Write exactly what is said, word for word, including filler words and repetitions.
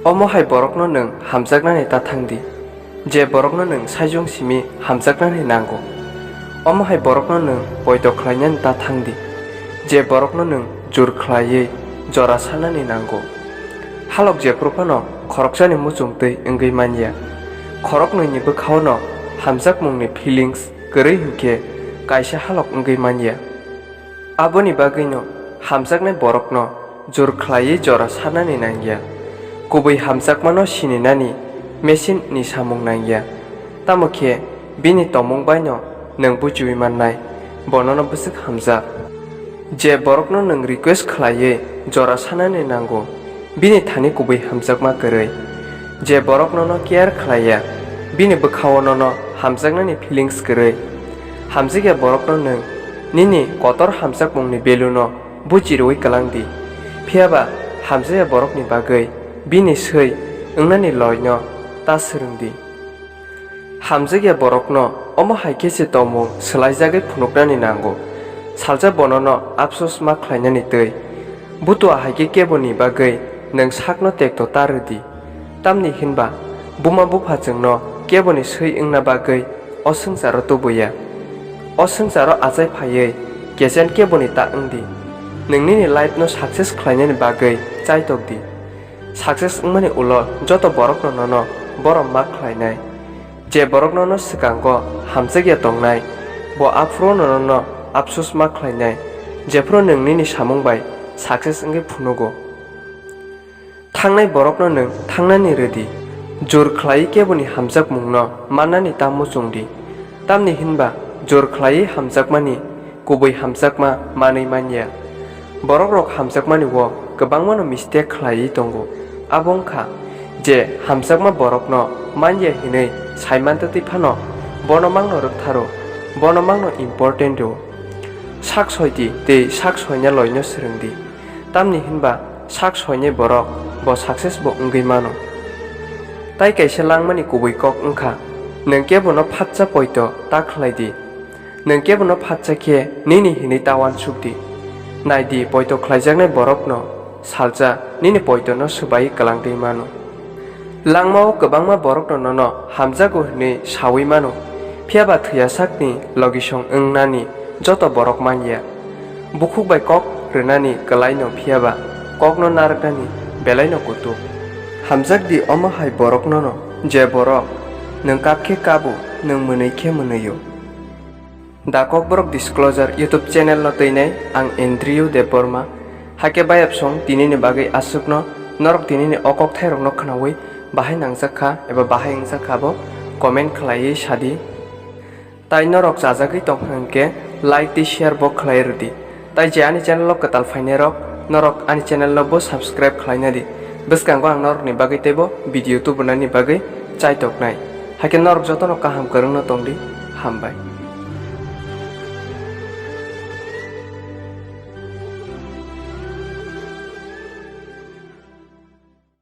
Omo hai borokno nwng hamjaknani ta thang di, je borokno nwng saichung simi hamjaknani nango. Omo hai borokno nwng poito khlainani ta thang di, je borokno nwng jur khlaiwi jora sanani nango. Halok jephru phano khoroksani muchung twi wngwi man ya. Khoroknwini bwkhao'-no hamjakmungni feelings kwrwi hwn khe kaisa halok wngwi man ya. Aboni bagwino hamjaknai borokno jur khlaiwi jora sanani nang ya. Kubui hamjakmano sininani machine ni samung nang ya. Tamo khe bini tongmung bai'-no nwng buchiui mannai, bo nono bwswk hamjak. Je borokno nwng request khlaiwi jora sanani nango, bini thani kubui hamjakma kwrwi. Je borok nono care khlai ya, bini bwkhao nono hamjaknani feelings kwrwi. Hamjakya borokno nwng nini kotor hamjakmungni value no buchi rwui kwlang di. Phiya ba hamjakya borokni bagwi bini swi wngnani loino ta swrwng di. Hamjakya borokno omo hai khe se tongmung swlaijagwi phunuknani nango. Salsa bo nono apsos ma khlainani twi. Butua hai khe keboni bagwi nwng sakno tekto ta rw di. Tamni hinba buma buphachwngno keboni swi wngna bagwi o swngcharo tubu ya. O swngcharo achai phaiwi kechen keboni ta wng di. Nwng nini life no success khlainani bagwi chaitok di. Success wngmani ulo joto borokno nono borom ma khlainai. Je borok nono swkango hamjakya tongnai, bo aphuru nono apsos ma khlainai, jephuru nwng nini samung bai success wngwi phunugo. Thangnai borokno nwng thangnani rw di, jur khlaiwi keboni hamjakmungno mannani ta muchung di. Tamni hinba jur khlaiwi hamjakmani kubui hamjakma manwi man ya. Borok rok hamjakmani o kwbangma no mistake khlaiwi tongo. Abo wngkha je hamjakma borokno man ya hinwi sai mantwtwi phano bono mangno rwktharo, bono mangno important rw. Sak soi di tei sak soina loino swrwng di. Tamni hinba sak soinai borok bo success bo wngwi mano. Tai kaisa langmani kubui kok wngkha, nwng kebono phatsa poito ta khlai di. Nwng kebono phatsa khe nini hinwi ta uansuk di. Nai di, poito khlaijaknai borokno salsa nini poitono swbai kwlangtwi mano. Langmao kwbangma borokno nono hamjago hwnwi saui mano, phiya ba thwiya sakni logisong wngnani joto borok man ya. Bukhuk bai kok rwnani kwlaino, phiya ba kokno narwknani belaino kutuk. Hamjak di omo hai boroknono, je borok nwng kap khe kabo, nwng mwnwi khe mwnwi-o. Da Kokborok Disclosure YouTube channel no twinai ang Andrew Debbarma. Hakhe bayapsong tinini bagwi aswkno, norok tinini o kokthairokno khnaui bahai nangjak kha eba bahai wngjak kha bo comment khlaiwi sadi. Tai norok chajagwi tong hwnkhe like tei share bo khlai rwdi. Tai je ani channel o kwtal phainairok, norok ani channel no bo subscribe khlaina di. Bwskango ang norokni bagwi teibo video tubunani bagwi chaitoknai. Hakhe norok jotono kaham kwrwngno tongdi. Hambai.